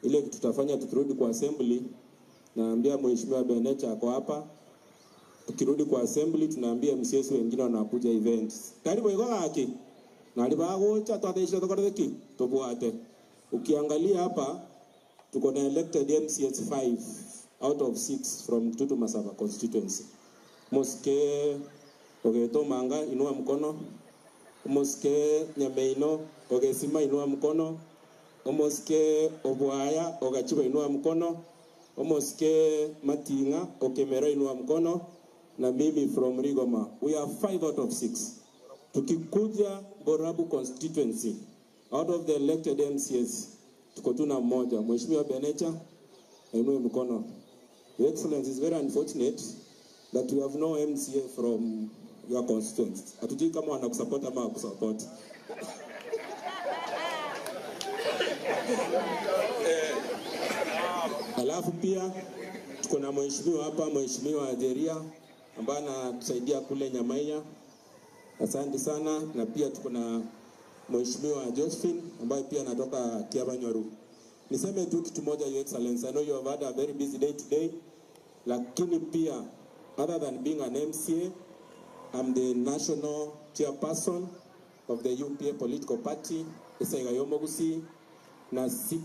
Ile kitu tutafanya tukirudi kwa assembly, naambia Mheshimiwa Benecha ako hapa. Tukirudi kwa assembly tunaambia MCAs wengine wanakuja events. Karibu iko gaki. Na alibagocha twateisha tokoreki tobwate. Ukiangalia hapa tuko na elected MCAs 5 out of 6 from Kitutu Masaba constituency. Moske Ogeto Manga, inua mkono. Moske Nyameino Ogesima, inua mkono. Omoske Obwaya Ogachiba, inua mkono. Omoske Matinga Okemera, inua mkono. Na mimi from Rigoma. We are 5 out of 6. Tukikuja Borabu constituency, out of the elected MCAs tuko tu na mmoja. Mheshimiwa Benecha, inue mkono. Your Excellency, it's very unfortunate that we have no MCA from your constituency. Hatujui kama wanakusupport ama hawakusupport. Alafu pia tuko na mheshimiwa hapa, Mheshimiwa Jeria ambaye anatusaidia kule Nyamaiya. Asante sana. Na pia tuko na Mheshimiwa Josephine ambaye pia anatoka Kiabanywaru. Niseme tu kitu moja, Your Excellency, I know you have had a very busy day today, lakini pia other than being an MCA, I'm the national chairperson of the UPA political party, Esaiga Yomogusi, na siku